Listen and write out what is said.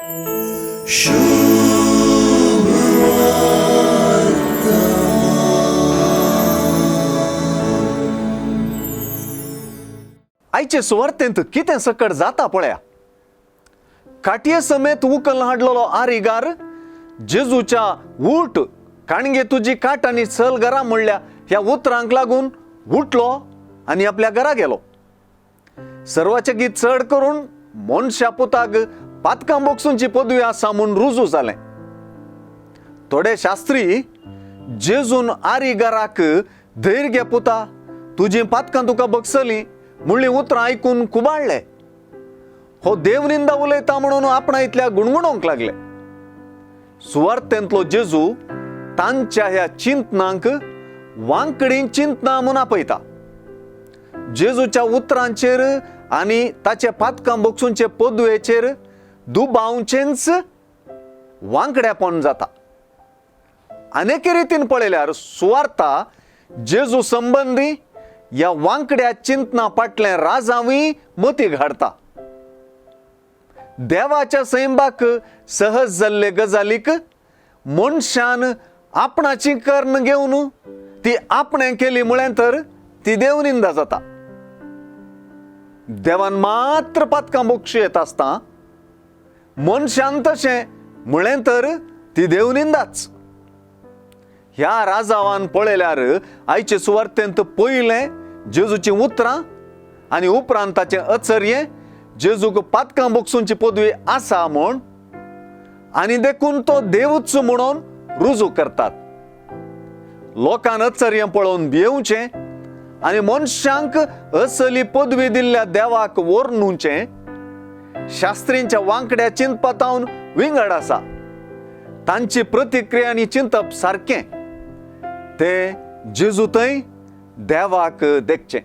आयचे सुवार्तेंत कितें सकट जाता पळया. काटये समेत उकल हाडलेलो आरिगार जेजूच्या उठ काणगे तुजी काट आनी चल घरा म्हणल्या ह्या उतरांक लागून उठलो आनी आपल्या घरा गेलो. सर्वाचे गीत चड करून मनशा पुताक पातकां बोगसूंची पदवी आसा म्हूण रुजू जालें. थोडे शास्त्री जेजून आरिगाराक धैर्य घे पुता, तुजीं पातकां तुका बगसलीं म्हणलीं उतरां आयकून कुबाडले. हो देवनिंदा उलयता म्हणून आपणा इतल्या गुणगुणोंक लागले. सुवार्थेंतलो जेजू तांच्या ह्या चिंतनांक वांकडी चिंतनां म्हूण आपयता. जेजूच्या उतरांचेर आनी ताचे पातकां बोगसूंचे पदवेचेर दुबावचेंच वांकड्यापण जाता. अनेक रितीन पळयल्यार सुवार्ता जेजू संबंदी ह्या वांकड्या चिंतना फाटलें राजांवूय मतीक हाडता. देवाच्या सैंबाक सहज जाल्ले गजालीक मनशान आपणाची कर्ण घेवन ती आपणें केली म्हळें तर ती देवनिंदा जाता. देवान मात्र पातकां बोगशी येत आसता, मनशान तशें म्हळें तर ती देवनिंदाच. ह्या राजावान पळयल्यार आयचे सुवार्तेंत पयलें जेजूचीं उतरां आनी उपरांत ताचें अचर्यें जेजूक पातकां बोगसूंची पदवी आसा म्हूण आनी देखून तो देवूच म्हणून रुजू करतात. लोकान अचर्य पळोवन भियेवचें आनी मनशांक असली पदवी दिल्ल्या देवाक वर्णुचें शास्त्रींच्या वांकड्या चिंतपातावन विंगड आसा. तांची प्रतिक्रिया आनी चिंतप सारकें, ते जेजू थंय देवाक देखचें.